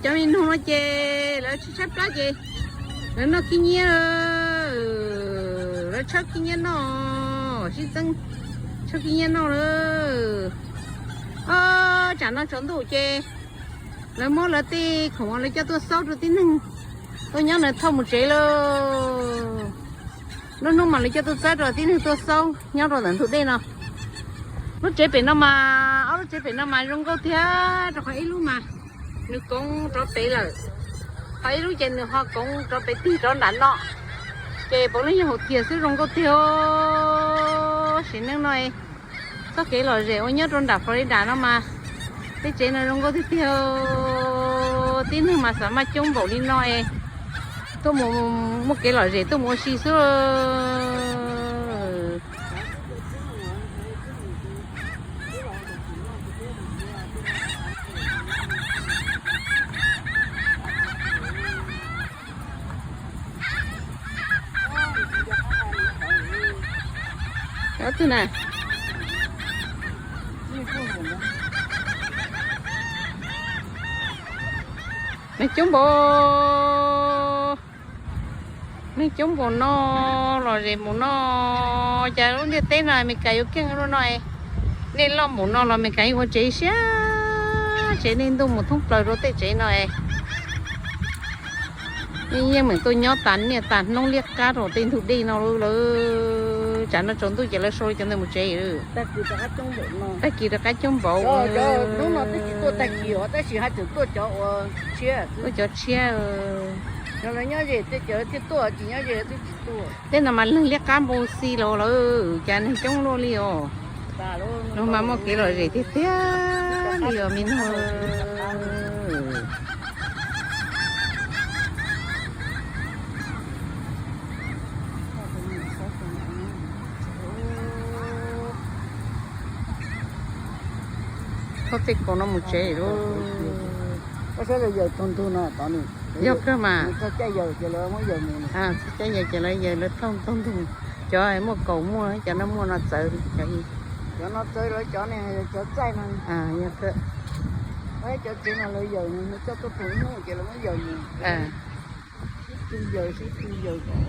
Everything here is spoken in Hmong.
Cov me noog no ces lawv tshaib tshaib plab ces lawv noj khib nyiab, lawv tshawb khib nyiab noj, sib txeeb tshawb khib nyiab noj lawm. Tsam no tsaus ntuj ces lawv muab lawv tej khoom lawv coj tuaj xaub rau tib neeg tuaj nyob na thauj mus tsev lawm. Lub hnub mas lawv coj tuaj txhawb rau tib neeg tuaj xaub nyob rau ntawm ntug dej no. Lub tsev pem no mas, ob lub tsev pem no mas zoo nkauj tiag, rau qhov ib lub mas nws koov rov pem lawm, ho ib lub ces nws ho koov rov pem tig rov nram no, ces puav leej yog hauv tiag xwb, zoo nkauj tiag. Sim neej no txoj kev lom zem uas nyob rau nram Florida no mas, tej tsev no zoo nkauj tiag tiag. Tib neeg mas xav maj coob npaum li no es tuaj mus muaj kev lom zem tuaj mus ua si xwb. Ob tug na, neeg coob npaum, neeg coob npaum no, lom zem npaum no, cas lub ntiaj teb no Amelikas yuav keej luaj no. Nej loj npaum no los Amelikas yeej ua tsev siab, tsev nej ntuj mus thoob plaws rau tej tsev no. Nej yeej meem tuaj nyob tas niaj tas hnub liab qab rau tej ntug dej no lawm. Tsam no tsaus ntuj ces lawv sau li cov ntawd mus tsev. Tag kis rov qab coob npaum. Hnub no twb tsis tuaj tag kis os, tab sis haj tseem tuaj cov uas tshiab, tuaj cov tshiab. Cov lawv nyob ze tej cov thiaj tuaj, tsis nyob ze twb tsis tuaj. Tej no mas neeg liab qab npau xi los lawm, cas neeg coob luaj li os. Los mas muaj kev lom zem tiag tiag li os me nug. Thauj tej kaus no mus tsev lawm. Yog kawg mas, txog caij yawm ces lawv yawm lawv thauj taug ntug. Cov muaj kaus muaj, cov no muaj no txawv. Cov no txawv lawv cov ne, cov txaij no. Yog kawg. Cov tsev no lawv yawm, nws coj tuaj pum ib hnub ces lawv muab yawm mus. Sib tw yawm, sib tw yawm kom